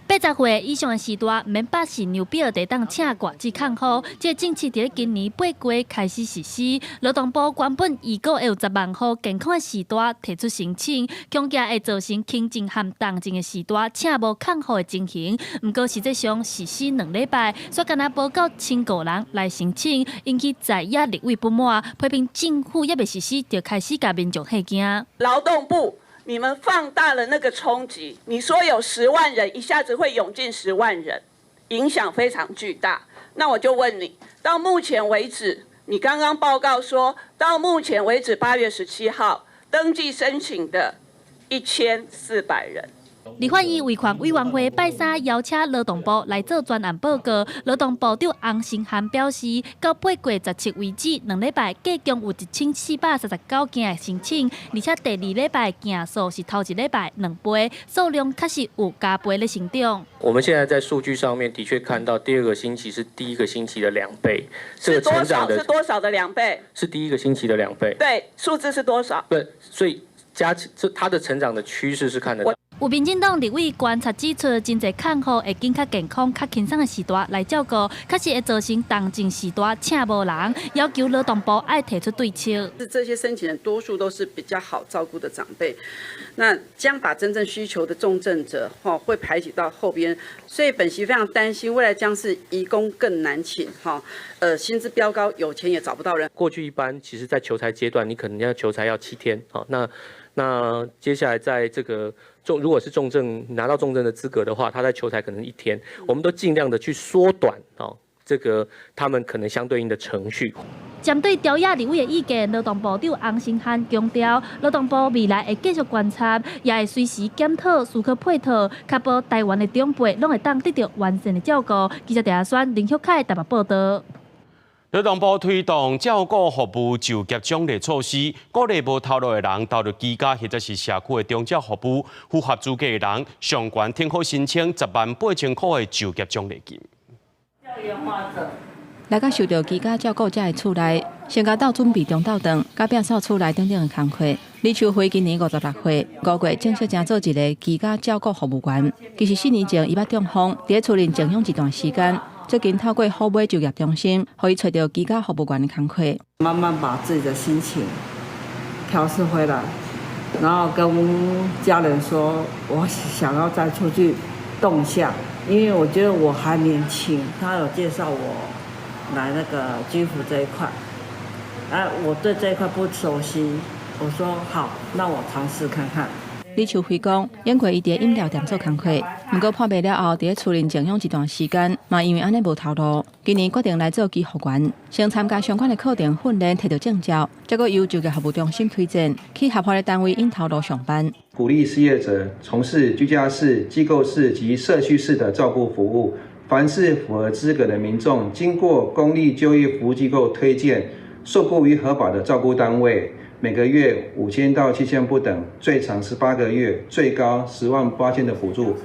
80歲以上的序大，毋免把持量表，就當請外籍看護。這個政策佇今年8月開始實施。勞動部原本預估會有10萬戶健康的序大提出申請，恐驚會造成輕症和重症的序大請無看護的情形。毋過實際上實施2禮拜，煞干焦無夠1500人來申請，引起在野立委不滿，批評政府猶未實施就開始共民眾嚇驚。勞動部，你們放大了那個衝擊，你說有十萬人一下子會湧進十萬人，影響非常巨大。那我就問你，到目前為止，你剛剛報告說到目前為止8月17號登記申請的1400人。立法院維權委員會拜三邀請勞動部來做專案報告。勞動部長洪申翰表示，到8月17為止，2禮拜計共有1439件的申請，而且第二禮拜件數是頭一禮拜2倍，數量確實有加倍咧成長。我們現在在數據上面的確看到，第二個星期是第一個星期的2倍，這個成長的是多少的兩倍？是第一個星期的兩倍。對，數字是多少？對，所以加這它的成長的趨勢是看得到。有民進黨立委觀察指出，真濟看護會揀較健康、較輕鬆的序大來照顧，確實會造成重症序大請無人，要求勞動部愛提出對策。是這些申請人多數都是比較好照顧的長輩，那將把真正需求的重症者，哈，會排擠到後邊，所以本席非常擔心未來將是移工更難請，哈，薪資飆高，有錢也找不到人。過去一般其實，在求才階段，你可能要求才要7天，好，那接下來在這個重，如果是重症拿到重症的資格的話，他在求才可能一天，我們都盡量的去縮短哦，這個他們可能相對應的程序。針對朝野立委的意見，勞動部長洪申翰強調，勞動部未來會繼續觀察，也會隨時檢討、思考配套，確保台灣的長輩攏會當得到完善的照顧。記者鄭阿宣、林旭凱台北報道。勞動部推動照顧服務就業獎勵措施，鼓勵無頭路的人投入居家或者是社區的長照服務，符合資格的人上懸挺好申請10萬8千塊的就業獎勵金。來到受著居家照顧者的厝內，先共鬥準備中晝頓，佮摒掃厝內等等的工課。李秋輝今年56歲，5月正式成做一个居家照顧服務員。其實4年前，伊捌中風，佇厝裡靜養一段時間。最近透過虎尾就業中心，予伊揣著居家服務員的工課。慢慢把自己的心情調適回來，然後跟家人說，我想要再出去動一下，因為我覺得我還年輕。他有介紹我來那個居服這一塊，啊，我對這一塊不熟悉，我說好，那我嘗試看看。李秋輝講，演過伊佇飲料店做工課，毋過破病了後，佇厝裡靜養一段時間，嘛因為按呢無頭路，今年決定來做居服員，先參加相關的課程訓練，摕著證照，再閣由就業服務中心推薦去合法的單位𪜶頭路上班。鼓勵失業者從事居家式、機構式及社區式的照顧服務，凡是符合資格的民眾，經過公立就業服務機構推薦，受僱於合法的照顧單位。每個月5000到7000不等，最長18個月，最高10萬8千的補助。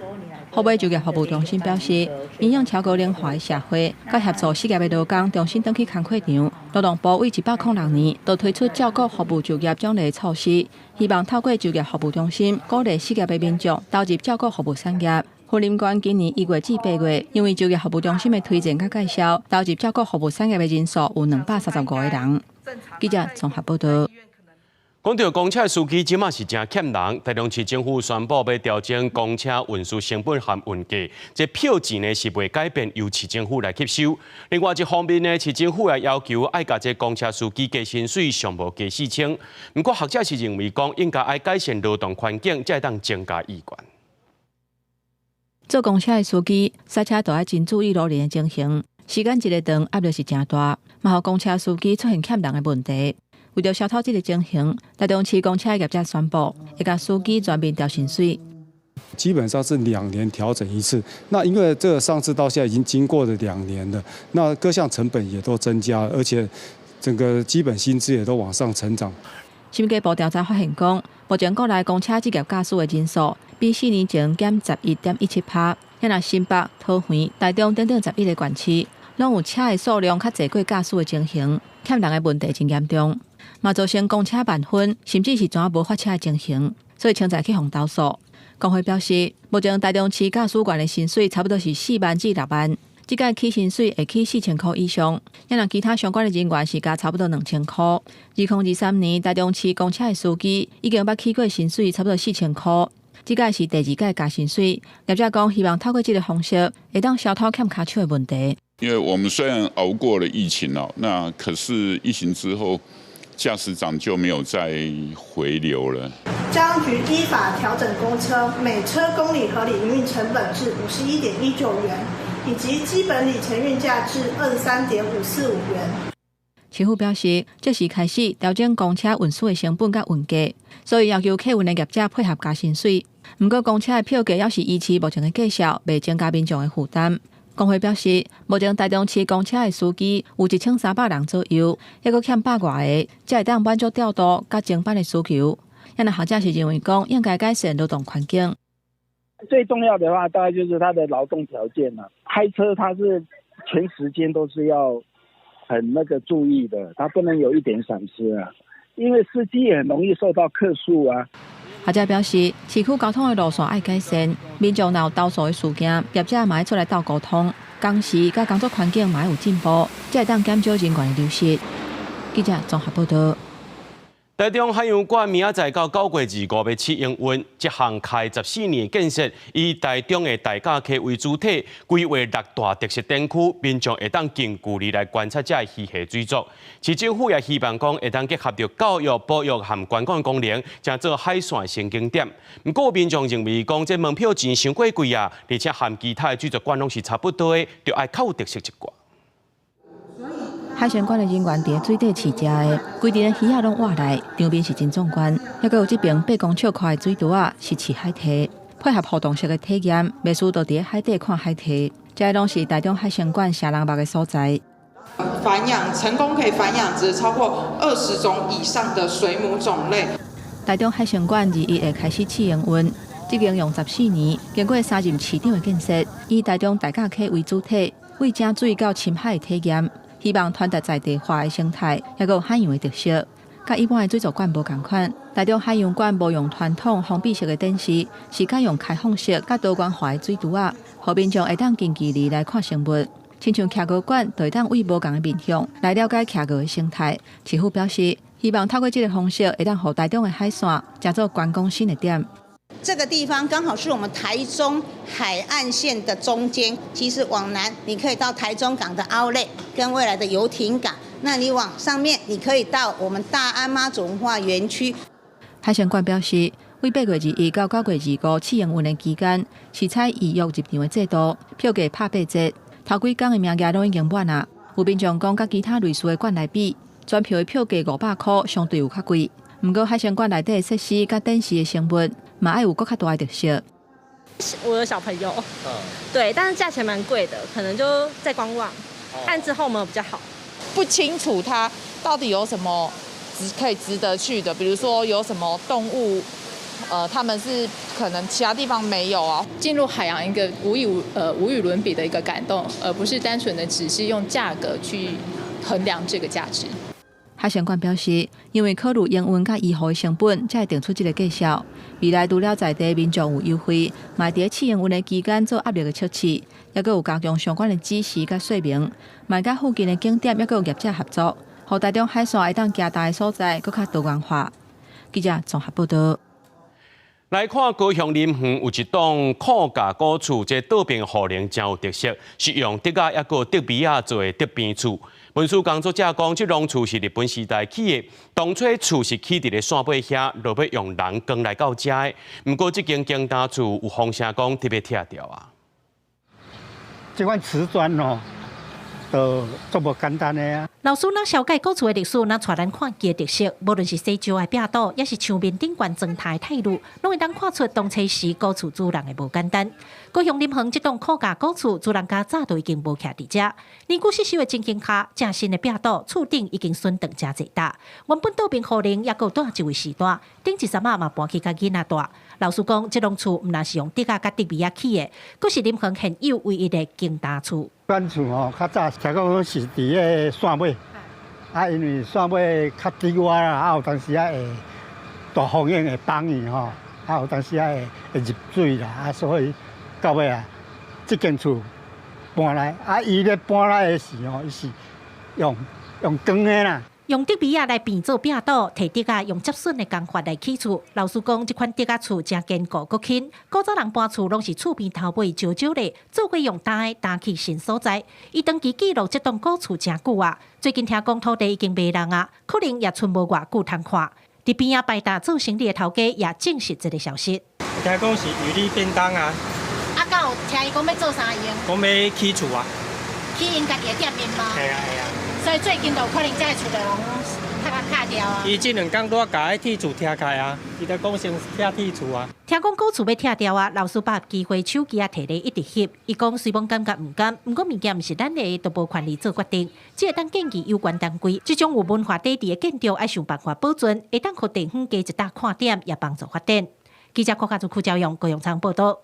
虎尾就業服務中心表示，因應超高齡化的社會，佮協助失業的勞工重新轉去工課場，勞動部對106年就推出照顧服務就業獎勵措施，希望透過就業服務中心鼓勵失業的民眾投入照顧服務產業。雲林縣今年1月至8月，因為就業服務中心的推薦佮介紹，投入照顧服務產業的人數有235個人。記者綜合報道。講到公車司機，這馬是誠欠人。台中市政府宣布欲調整公車運輸成本和運價，這票錢呢是袂改變，由市政府來吸收。另外一方面呢，市政府也要求愛共這公車司機加薪水，上無加4000。毋過學者是認為講，應該愛改善勞動環境，才會當增加意願。做公車的司機，駛車都愛真注意路面的情形，時間一个長，壓力是誠大，嘛予公車司機出現欠人的問題。為著消除這个情形，台中市公車業者宣布，會共司機全面調薪水。基本上是2年調整一次。那因為這個上次到現在已經經過了2年了，那各項成本也都增加，而且整個基本薪資也都往上成長。審計部調查發現講，目前國內公車職業駕駛的人數比4年前減11.17%。若新北、桃園、台中等等11個縣市，攏有車的數量較濟過駕駛的情形，欠人的問題真嚴重，嘛造成公車慢分，甚至是全無發車的情形，所以潛在去予投訴。工會表示，目前台中市駕駛員的薪水差不多是4萬至6萬，這屆起薪水會起4000箍以上。若其他相關的人員是加差不多2000箍。2023年台中市公車的司機已經捌起過薪水差不多四千箍，這屆是第二屆加薪水。業者講希望透過這个方式，會當消除欠跤手的問題。因為我們雖然熬過了疫情哦，那可是疫情之後，駕駛長就沒有再回流了。交通局依法調整公車每車公里合理營運成本至51.19元，以及基本里程運價至23.545元。市府表示，這時開始調整公車運輸的成本佮運價，所以要求客運的業者配合加薪水。毋過公車的票價猶是維持目前的價數，袂增加民眾的負擔。工會表示，目前台中市公車的司機有1300人左右，猶閣欠百外个，才會當滿足調度佮增班的需求。若學者是認為講，應該改善勞動環境。最重要的話，大概就是他的勞動條件啦。開車他是全時間都是要很那個注意的，他不能有一點閃失啊。因為司機也很容易受到客訴啊。學者表示，市區交通的路線愛改善，民眾若有投訴的事件，業者嘛愛出來鬥溝通，工時佮工作環境嘛愛有進步，才會當減少人員的流失。記者綜合報道。台中海洋館明仔載到9月25欲試營運，這項開14年建設，以台中的大甲溪為主體，規劃六大特色展區，民眾會當近距離來觀察這魚蝦水族。市政府也希望講會當結合著教育、保育和觀光功能，成做海線新景點。毋過民眾認為講這門票錢傷過貴啊，而且和其他的水族館攏是差不多的，著愛較有特色一寡。海生館的人員佇水底飼食的，規陣的魚仔攏活來，場面是真壯觀。猶閣有這爿8公尺寬的水池仔，是飼海蛻，配合互動式的體驗，袂輸就佇海底看海蛻。這攏是台中海生館吸人目的所在。繁養成功可以繁養殖超過20種以上的水母種類。台中海生館21會開始試營運，這間用14年，經過三任市長的建設，以台中大甲溪為主體，為井水到深海的體驗。希望傳達在地化的生態，猶閣有海洋的特色。佮一般的水族館無仝款，台中海洋館無用傳統封閉式的展示，是改用開放式佮多元化的水池仔，予民眾會當近距離來看生物。親像企鵝館，就會當對無仝的面向來了解企鵝的生態。市府表示，希望透過這个方式，會當予台中的海線成做觀光新的點。這個地方剛好是我們台中海岸線的中間，其實往南你可以到台中港的奧萊跟未來的遊艇港，那你往上面你可以到我們大安媽祖文化園區。海生館表示，對8月21到9月25試營運的期間，是採預約入場的制度，票價拍8折。頭幾工的名額攏已經滿啊。有民眾講，佮其他類似的館來比，全票的票價500箍，相對有較貴。毋過海生館內底的設施佮展示的生物，嘛愛有閣較大的特色。我有小朋友，對，但是價錢蠻貴的，可能就在觀望，看之後有沒有比較好。不清楚它到底有什麼值可以值得去的，比如說有什麼動物他們是可能其他地方沒有啊。進入海洋一個無與倫比的一個感動，而不是單純的只是用價格去衡量這個價值。海生館表示，因為考慮營運佮醫護的成本，才會定出這個價數。未來除了在地民眾有優惠，嘛佇咧試營運的期間做壓力的測試，抑閣有加強相關的指示佮說明，嘛佮附近的景點抑閣有業者合作，予台中海線會當行踏的所在閣較多元化。記者綜合報導。來看高雄林園有一棟酷價古厝，這倒邊戶型真有特色，是用竹仔抑閣竹篾仔做的竹編厝。文史工作者講，這棟厝是日本時代起的，當初厝是起佇咧山尾遐，落尾用人扛來到遮的。毋過，這間經擔厝有風聲講特別拆掉啊。這款瓷磚哦，都足無簡單的啊。老師若紹介古厝的歷史，若帶咱看伊的特色，無論是洗石的壁堵，抑是牆面頂懸磚頭的態度，攏會當看出當初時古厝主人的無簡單。高雄林園這棟酷價古厝，主人家早就已經無徛佇遮，年久失修的情形下，正新的壁堵，厝頂已經損斷誠濟搭。原本倒邊戶型抑閣住一位序大，頂一陣仔嘛搬去佮囡仔蹛。老師講，這棟厝毋但是用竹仔佮竹篾仔起的，閣是林園現有唯一的經擔厝。阮厝吼，較早聽講是佇個山尾，啊，因為山尾較低窪啦，啊，有當時仔會大風湧會崩去吼，啊，有當時仔會入水啦，啊，所以到尾啊，這間厝搬來，啊，伊咧搬來的時吼，伊是用扛的啦。用竹篾仔來變做壁堵，提竹仔用接榫的工法來起厝。老師講，這款竹仔厝誠堅固、閣輕。古早人搬厝攏是厝邊頭尾少少咧，做伙用擔的擔去新所在。伊長期記錄這棟古厝誠久啊，最近聽講土地已經賣人啊，可能也賰無偌久通看。佇邊仔擺擔做生理的頭家也證實這個消息。聽講是魚米便當啊。啊，敢有聽伊講欲做啥用？講欲起厝啊。起𪜶家己的店面嗎？係啊係啊。所以最近就可能這个厝就攏較較拆掉啊。伊這兩工拄仔共彼鐵厝拆開啊，伊在講先拆鐵厝啊。聽講古厝欲拆掉啊，老師把機會手機仔提咧一直翕。伊講雖罔感覺毋甘，毋過物件毋是咱的，都無權利做決定，只會當建議有關單位。這種有文化底蘊的建築，愛想辦法保存，會當予地方加一搭看點，也幫助發展。記者郭家祖、邱朝陽、高雄倉報導。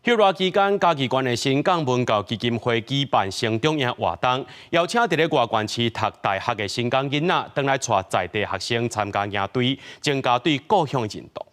休熱期間，嘉義縣的新港文教基金會舉辦成長營活動，邀請佇咧外縣市讀大學的新港囡仔，轉來帶在地學生參加營隊，增加對故鄉的認同。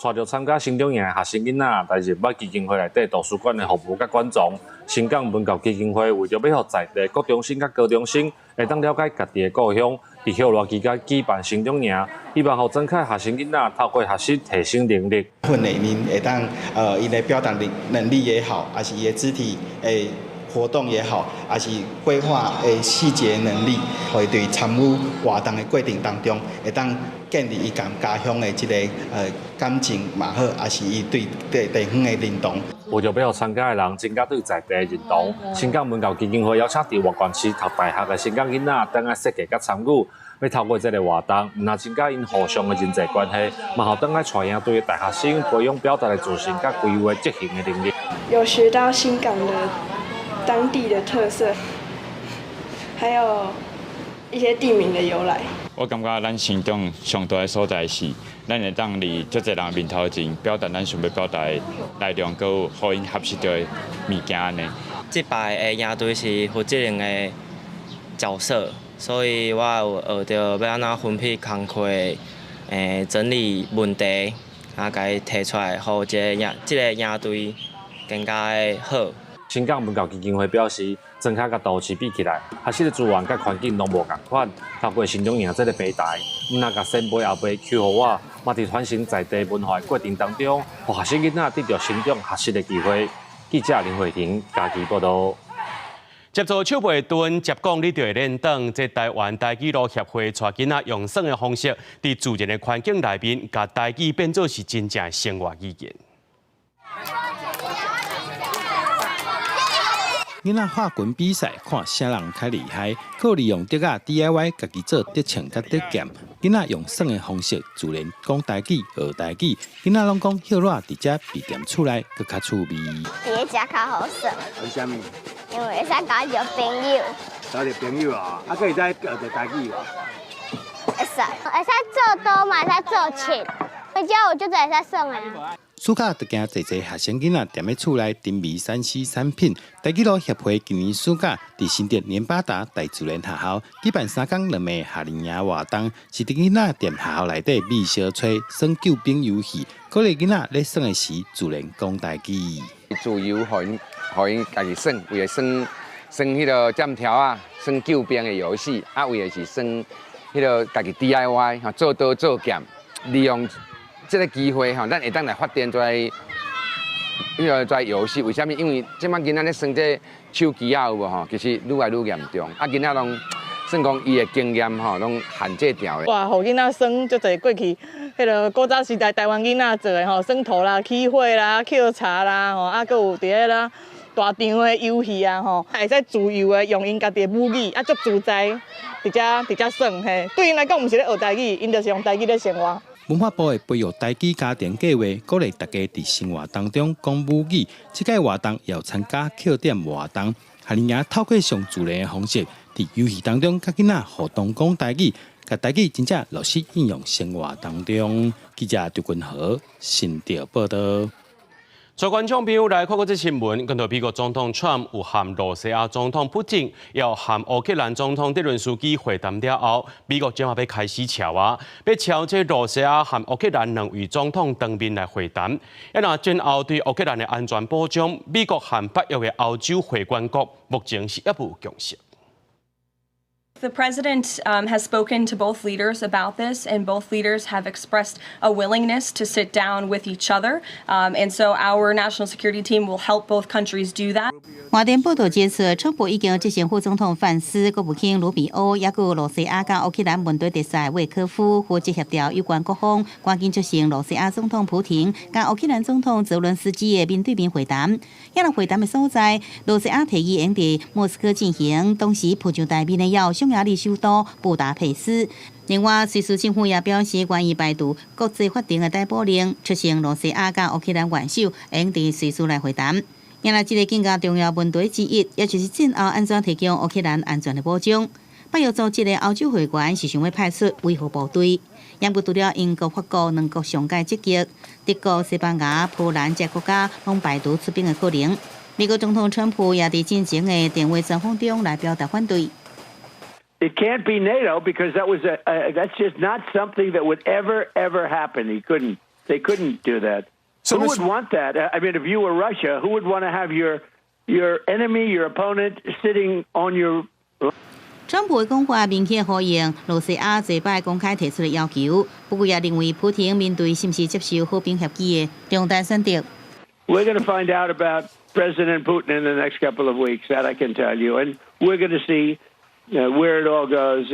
帶著參加成長營的學生囡仔，來入捌基金會內底圖書館的服務佮館藏。新港文教基金會為著欲予在地國中生佮高中生會當了解家己的故鄉，佇休熱期間舉辦成長營，希望予莊凱學生囡仔透過學習提升能力。訓練𪜶會當𪜶的表達能力也好，抑是伊的肢體的活動也好，抑是規劃的細節能力，會對參與活動的過程當中，會當建立伊佮家鄉的這個感情嘛好，抑是伊對地方的認同。為著欲予參加的人增加對在地的認同，新港文教基金會邀請佇外縣市讀大學的新港囡仔，轉來設計佮參與，欲透過這個活動，毋但增加𪜶互相的人際關係，嘛予轉來帶營隊的大學生培養表達的自信佮規劃執行的能力。有學到新港的當地的特色，還有一些地名的由來。我感覺咱成長上大的所在是，咱會當佇足濟人面頭前表達咱想欲表達的內容，閣有予𪜶學習著的物件按呢。這擺的營隊是負責任的角色，所以我有學著欲按怎分配工課，整理問題，啊，共伊提出來，予這個營隊更加的好。新港文教基金會表示，莊跤佮都市比起來，學習的資源佮環境攏無仝款。透過成長營這個平台，毋但共先輩後輩抾予我，嘛佇傳承在地文化的過程當中，予學生囡仔得著成長學習的機會。記者林慧婷嘉義報導。接做手袂鈍，接講你就會練轉。這台灣台語路協會帶囡仔用耍的方式，佇自然的環境內面，共台語變做是真正的生活語言。囡仔畫滾比賽，看啥人較厲害，閣利用竹仔 DIY 家己做竹槍佮竹劍。囡仔用耍的方式，自然講台語、學台語。囡仔攏講歇熱佇遮避踮厝內，閣較趣味。佇遮較好耍。為啥物？因為會使交著朋友。交著朋友啊！啊，閣會使學著台語無？會使，會使做刀嘛，會使做銃，遮有足濟會使耍的。暑假就驚濟濟學生囡仔踮咧厝內沉迷3C 產品。台語路協會今年暑假佇新竹連巴達大自然學校舉辦三工兩暝夏令營活動，是佇囡仔踮學校內底覓相揣耍救兵遊戲，鼓勵囡仔咧耍的時自然講台語。自由予𪜶予𪜶家己耍，為了耍耍彼个劍條仔，耍救兵的遊戲，啊，為的是耍彼个家己 DIY 吼，做刀做劍，利用這个機會吼，咱會當來發展出來彼个這遊戲。為啥物？因為這擺囡仔咧耍這手機仔有無吼？其實愈來愈嚴重，啊，囡仔攏算講伊的經驗吼，攏限制牢的。哇，予囡仔耍足濟過去，彼个古早時代台灣囡仔做的吼，耍塗啦、起火啦、抾柴啦，吼，啊，閣有佇咧啦大場的遊戲啊，吼，會使自由的用𪜶家己的母語，啊，足自在，佇遮佇遮耍嘿。對𪜶來講，毋是咧學台語，𪜶就是用台語咧生活。文化部的培育台語家庭計劃，鼓勵大家佇生活當中講母語。這屆活動也有參加扣點活動，夏令營透過上自然的方式，佇遊戲當中佮囡仔互動講台語，共台語真正落實應用生活當中。記者張君和新竹報道。在觀眾朋友來看過這新聞，講到美國總統川普有和羅西亞總統普京，又和烏克蘭總統澤倫斯基會談了後，美國這馬欲開始喬啊，欲喬這羅西亞和烏克蘭兩位總統當面來會談。啊若戰後對烏克蘭的安全保障，美國和北約的歐洲會員國目前是猶無共識。 The president has spoken to both leaders about this, and both leaders have expressed a willingness to sit down with each other. And so our national security team will help both countries do that. 外電報道指出，川普已經執行副總統范斯、國務卿魯比歐，抑閣羅西亞佮烏克蘭問題特使威科夫負責協調有關各方，趕緊促成羅西亞總統普廷佮烏克蘭總統澤倫斯基的面對面會談。遐個會談的所在，羅西亞提議應佇莫斯科進行，當時浮上台面的有匈牙利首都布達佩斯。另外，瑞士政府也表示，願意排除國際法庭的逮捕令，促成羅西亞佮烏克蘭元首應佇瑞士來會談。原來，這个更加重要問題之一，也就是戰後按怎提供烏克蘭安全的保障。北約組織的歐洲會員是想欲派出維和部隊，毋過除了英國、法國兩國上蓋積極，德國、西班牙、波蘭這國家攏排除出兵的可能。美國總統川普也佇進前的電話專訪中來表達反對。 It can't be NATO because that's just not something that would ever, ever happen. He couldn't. They couldn't do that. So who would want that? I mean, if you were Russia, who would want to have your enemy, your opponent, sitting on your 川普的講話明顯呼應羅西亞這擺公開提出的要求，不過也認為普廷面對是毋是接受和平協議的重大選擇。 We're going to find out about President Putin in the next couple of weeks. That I can tell you, and we're going to see where it all goes.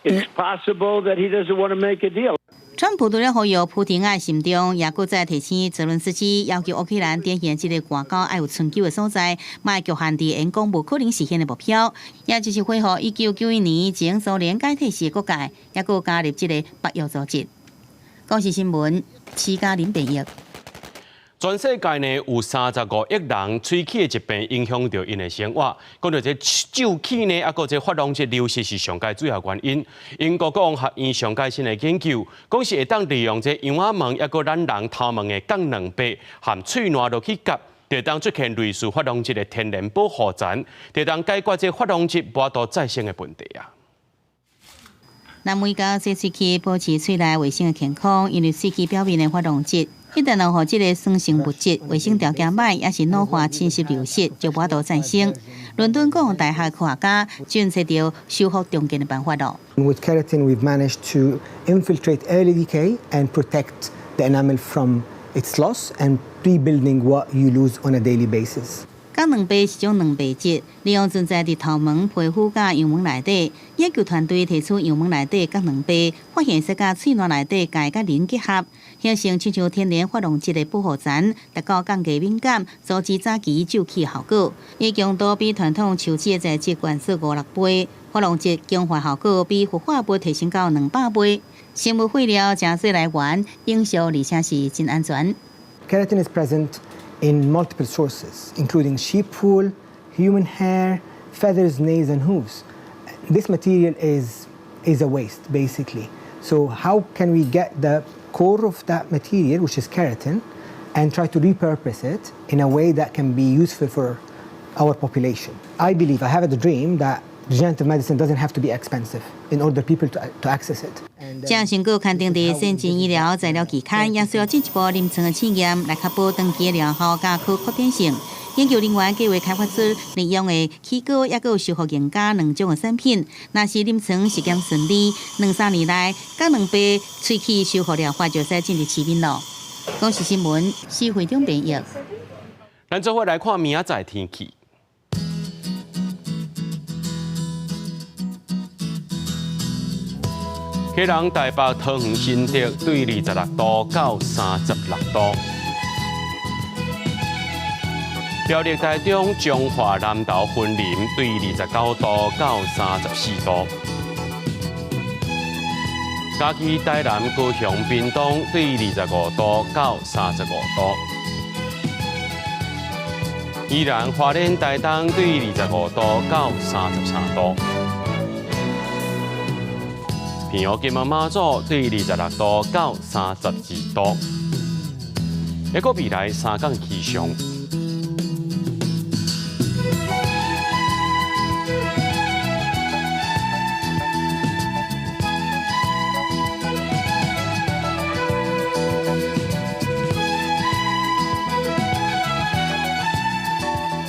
It's possible that he doesn't want to make a deal. 川普除了呼籲普廷愛慎重，也閣再提醒澤倫斯基要求烏克蘭展現這个外交愛有春秋的所在，莫局限佇演講無可能實現的目標，也就是恢復1991年前蘇聯解體時的國界，也閣加入這个北約組織。公視新聞，徐嘉玲編譯。全世界呢有35億人喙齒的疾病影響著𪜶的生活。講到這蛀齒呢，抑閣這珐琅質流失是上蓋主要原因。英國國王學院上蓋新的研究，講是會當利用這羊仔毛，抑閣咱人頭毛的降蛋白和喙瀾落去夾，就當出現類似珐琅質的天然保護層，就當解決這珐琅質無法度再生的問題啊。咱每工洗喙齒，保持喙內衛生的健康，因為喙齒表面的珐琅質，一旦予這个酸性物質、衛生條件䆀，抑是老化侵蝕流失，就無法度再生。倫敦國王大學科學家終揣著修復重建的辦法囉。 With keratin, we've managed to infiltrate early decay and protect the enamel from its loss and rebuilding what you lose on a daily basis. 降蛋白是種蛋白質，利用存在佇頭毛、皮膚佮羊毛內底。研究團隊提取羊毛內底降蛋白，發現會使佮喙瀾內底鈣佮磷結合，形成親像天然珐琅質的保護層，達到降低敏感、阻止早期蛀齒效果。伊強度比傳統樹脂的材質懸出五六倍，珐琅質強化效果比氟化物提升到200倍。生物廢料誠濟來源，有效而且是真安全。 Keratin is present in multiple sources, including sheep wool, human hair, feathers, nails, and hooves. This material is is a waste, basically. So how can we get the core of that material, which is keratin, and try to repurpose it in a way that can be useful for our population? I believe, I have a dream that regenerative medicine doesn't have to be expensive in order people to access it. 這項成果刊登佇先進醫療材料期刊，也需要進一步臨床的試驗來確保長期的療效佮可擴展性。研究人員計劃開發出利用的起膏，抑閣有修復硬痂兩種的產品。若是臨床實驗順利，兩三年內，甲兩白喙齒修復療法就會使進入市面囉。公視新聞，施會長編譯。咱做伙來看明仔載天氣。基隆、台北、桃園、新竹對26度到36度。苗栗、台中、彰化、南投、雲林對29度到34度。嘉義、台南、高雄、屏東對25度到35度。宜蘭、花蓮、台東對25度到33度。澎湖、金門、馬祖對26度到32度。一個未來3天氣象。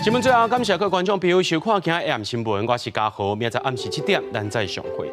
新聞最後，感謝各位觀眾朋友收看今日 AM 新聞，我是嘉豪，明仔載暗時7點，咱再相會。